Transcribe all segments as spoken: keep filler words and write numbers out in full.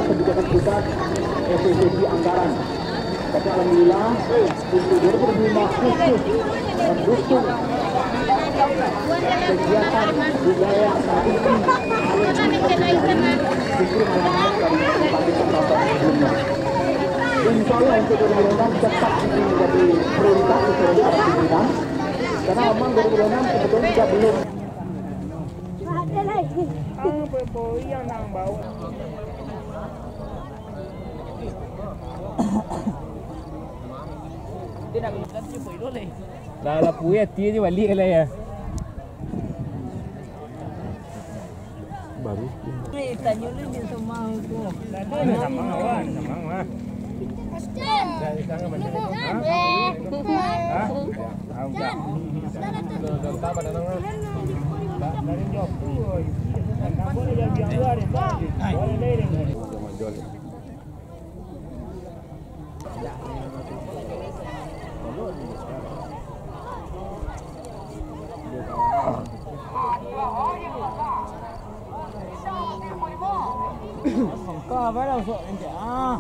Kebijakan pusat, efisiensi anggaran. Tapi alhamdulillah, untuk dua ribu dua puluh lima khusus mendukung kegiatan budaya tradisi, justru malah dibandingkan tahun sebelumnya. Insya Allah untuk dua ribu dua puluh enam tetap ini menjadi prioritas sesuai dengan arahan pimpinan. Karena memang dua ribu dua puluh enam sebetulnya juga belum. Lah, lah, puih ati je baliak lah ya. Baru. Eh, tanyo lu di rumah tu. Sama, wah, sama, wah. Hah? Sangka apa dah usok nanti ah.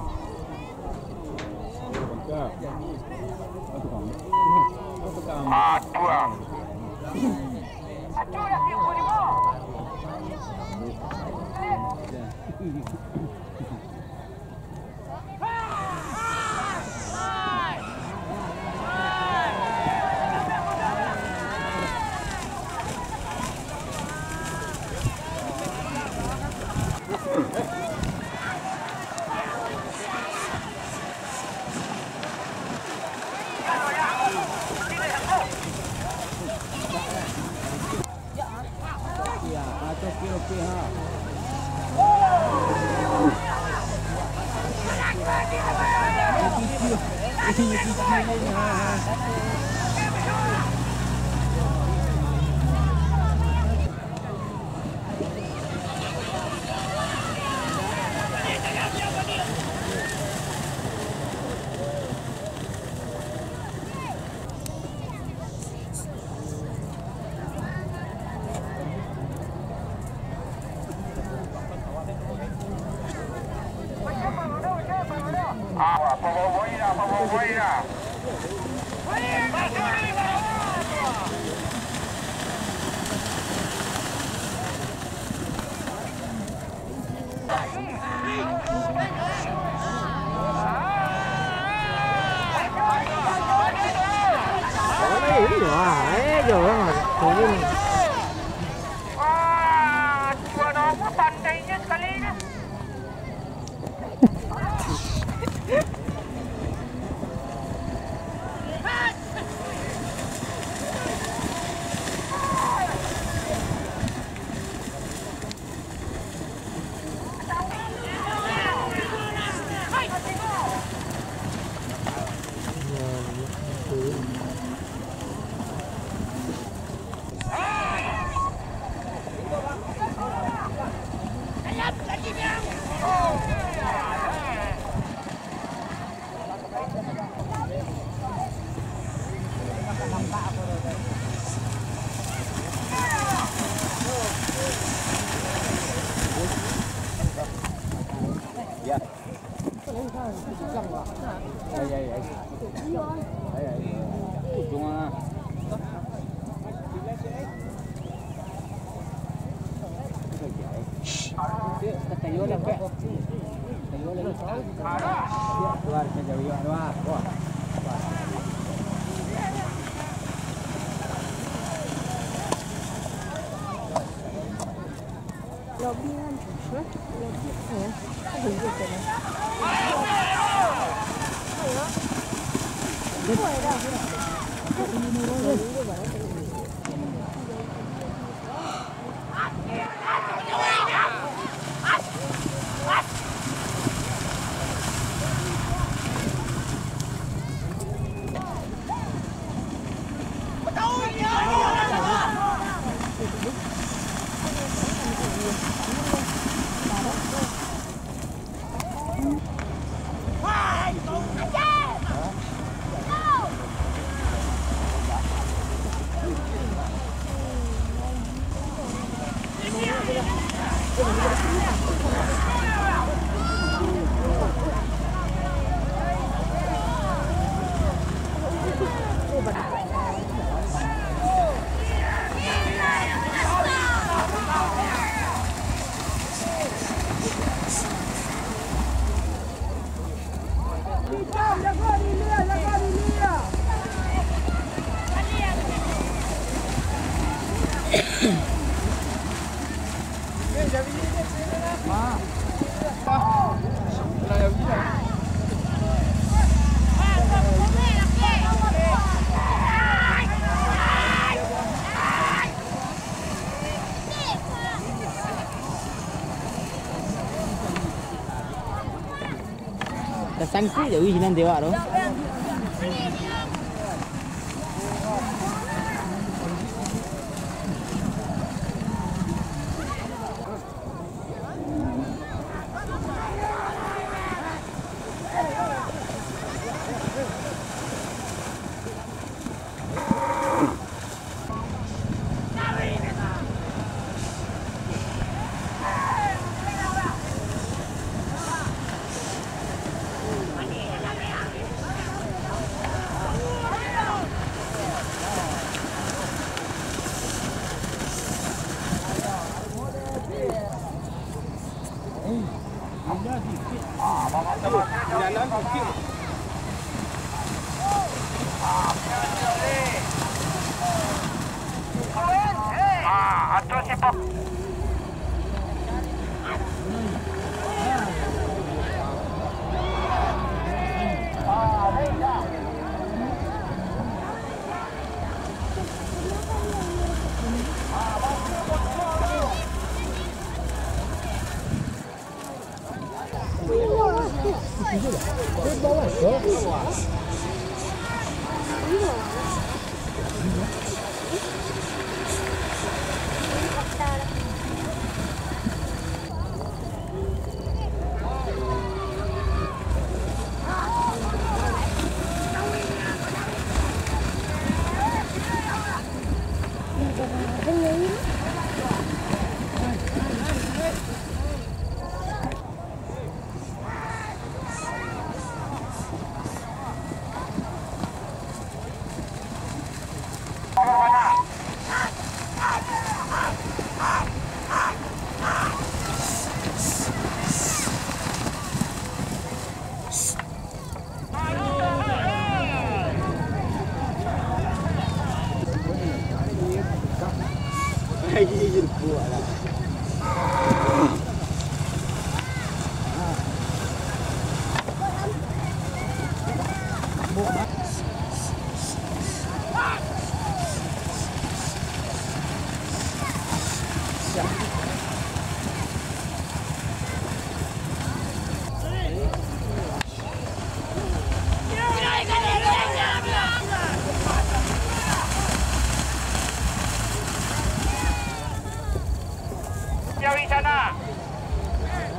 Wah, cuan apa pandainya sekali ni. Lobi kan? Hah? Lobi. Oh, ada juga sana. Ayo. Tasangkuik je wih nan tewak tu. Jauhi sana.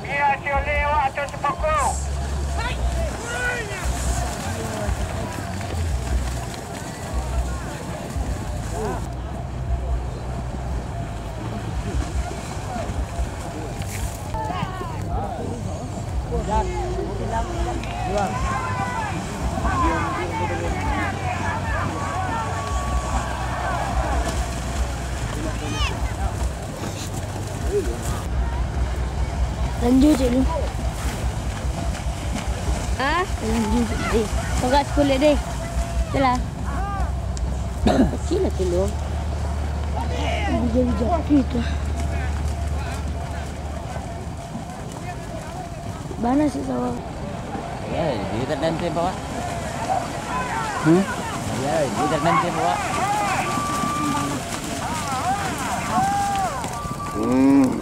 Biar si oleh awak atau si pokok. Lanjut je lu. Ah, lanjut je deh. Kau kat sekolah deh. Itulah. Kecil lah tu lu. Bijak-bijak gitu. Bana sih sawah. Ya, di terdengar bawa. Hmm? Ya, di terdengar bawa. Hmm.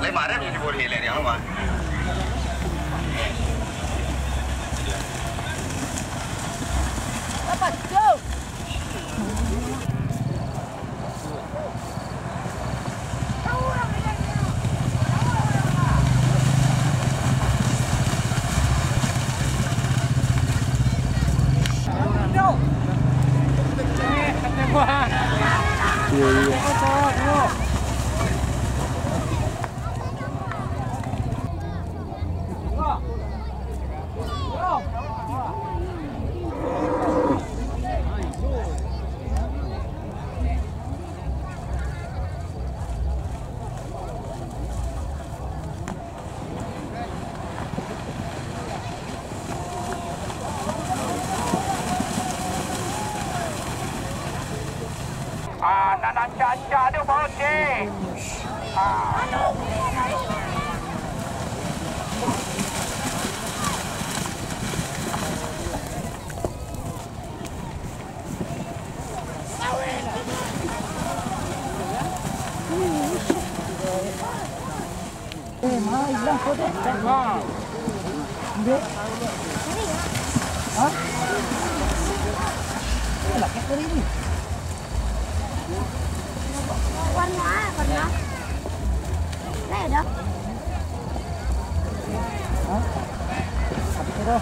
Lai marah tu si Boris, lai dia mah. Nan ancak-ancak tu, Bos, eh. Ah. Eh, ma ilang kau deh. Ambil. Hah? Ini lah, kayak tadi ni. Warna, warna. Nah, ya dah. Hah? Habis dah.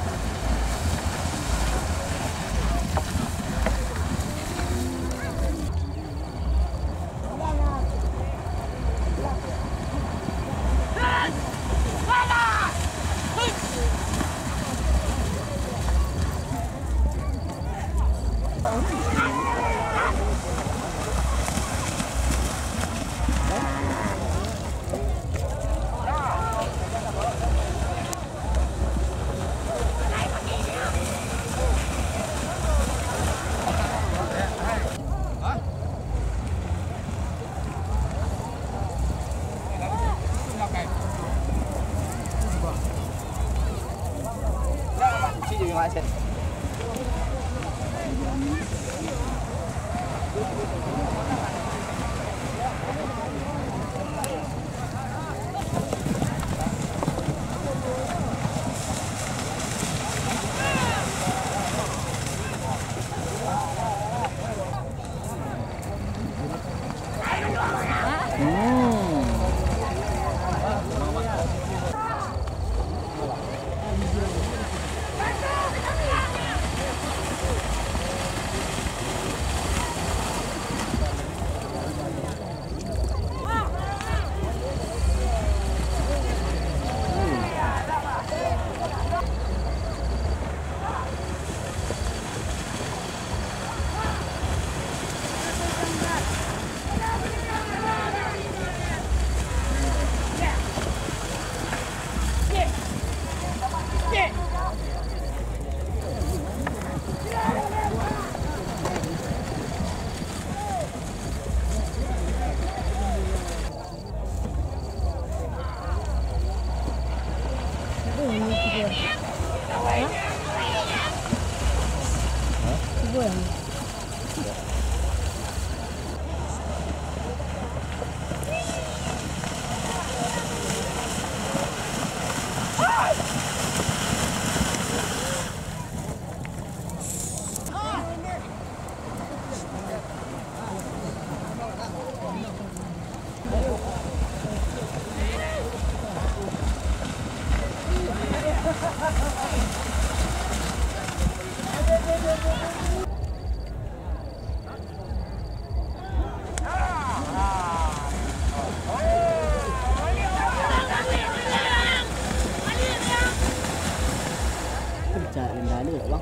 Cak rendah ni, Bang.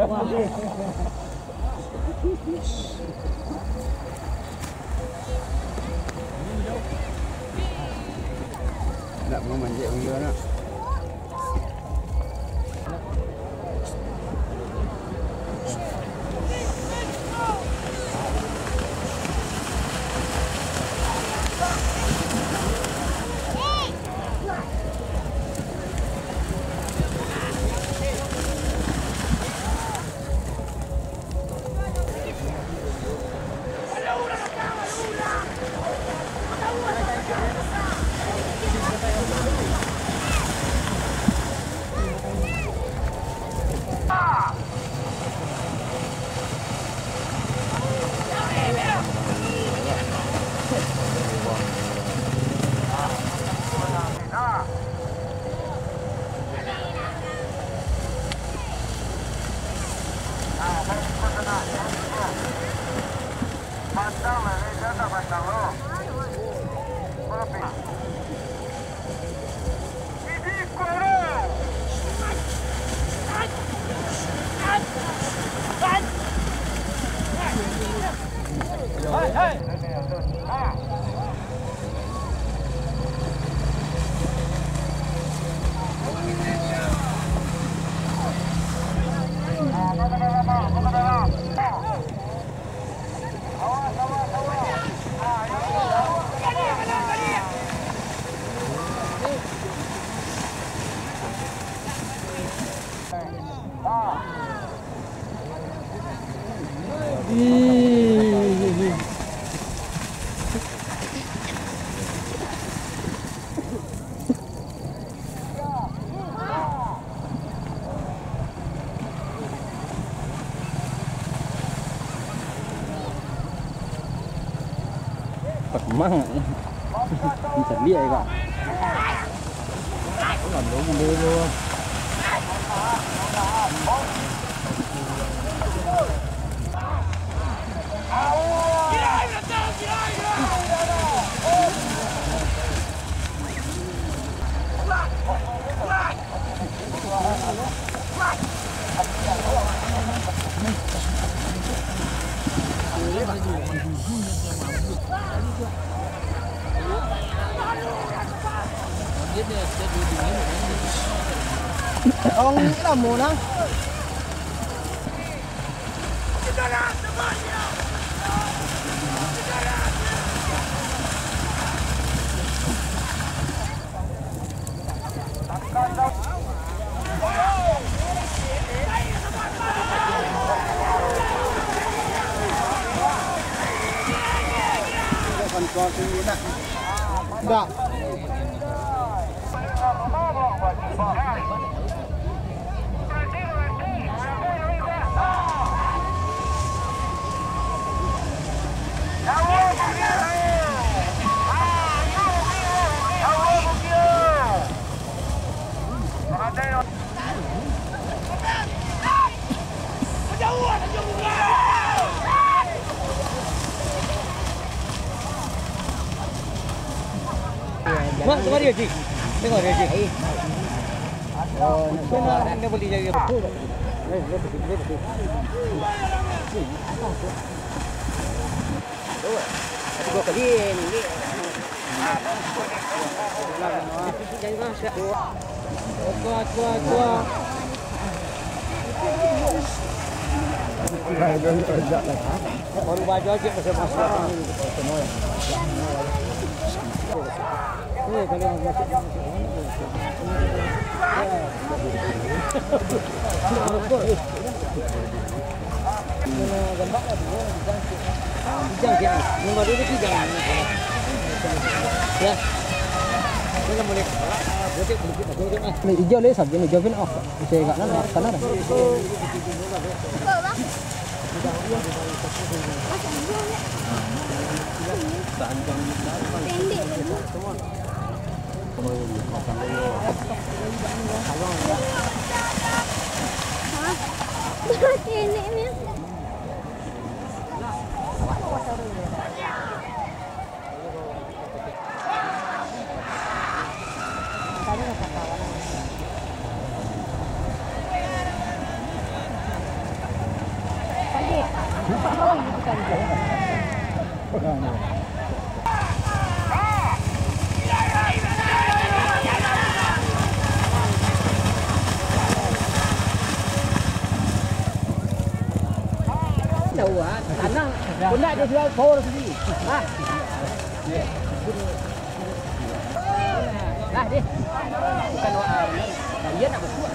Wah. Nak mau manjek benda nak. Pak Mang. Mencari ya, Kak. Orang lamo nah. Ndak. Mak, tengok dia, Cik. Tengok dia, Cik. Tengok, dia boleh jaga betul. Dua kali ni. Kuat, kuat, kuat. Baru baju aja pasal masuk. Eh, kalau masuk, masuk. Ijau le sabian ijau pin off. Bisa agak nan, kanan. Pendek lagi. Hah? Pendek ni. Tahu ah, tanang. Kau nak dia jual power sendiri. Ah. Lah deh. Bukan doa. Dia nak berkuat.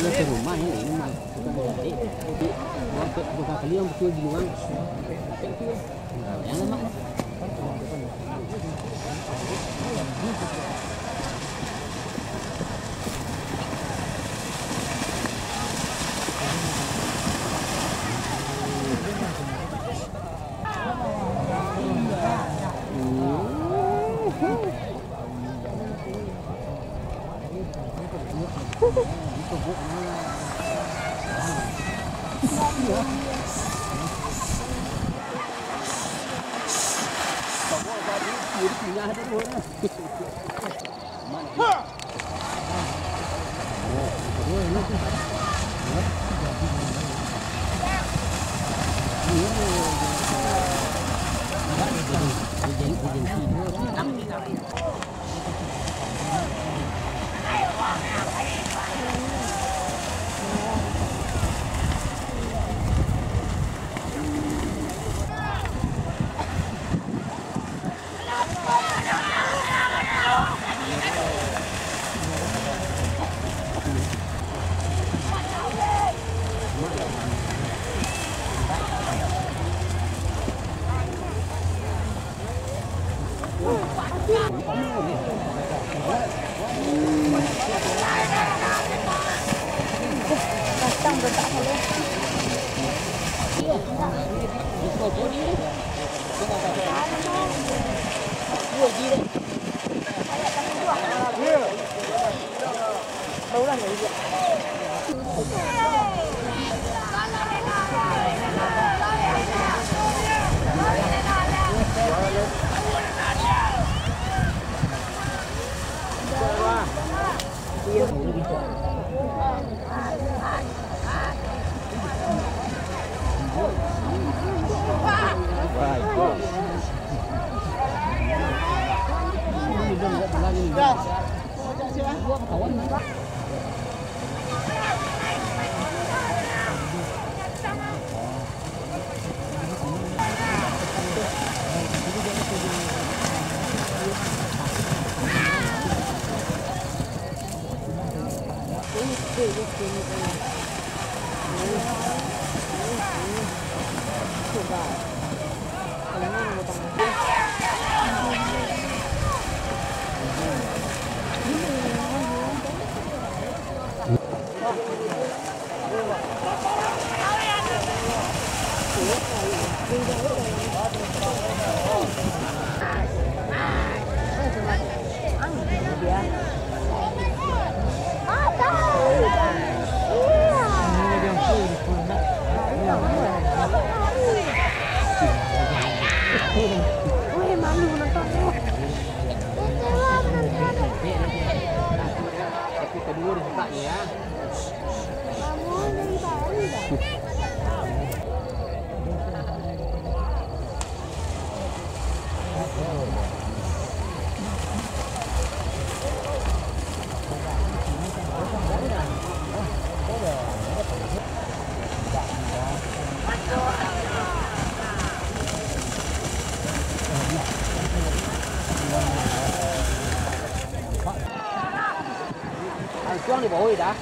Kalau ke rumah ni, rumah. Bukan dari, jadi, bukan, bukan kali yang betul di luar. Yang lemak. Weh, malu nonton. Tapi kedua dia letaknya, ya. Langsung di bawah dah.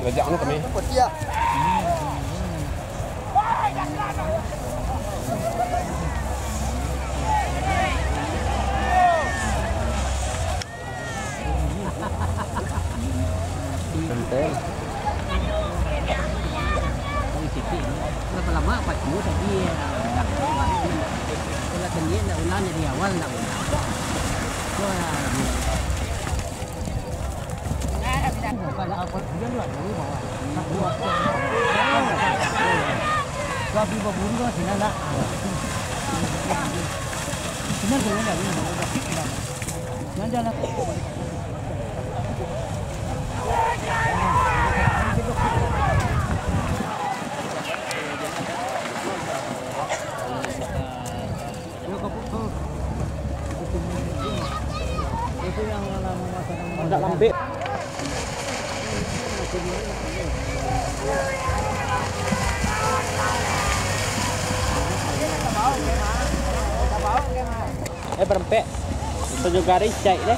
Lajak anu kami. Santai. Kalau titik, kalau lama, empat puluh tadi, ya. Kalau tinggi, ndak ulang, dari awal ndak ulang. Wah. Bukan apa, dia luar dulu bawah. Kalau beli baburu kan sini nak. Sini dulu lah, ini. Agak lambek. Eh, berempek. Tujuh garis, cek deh.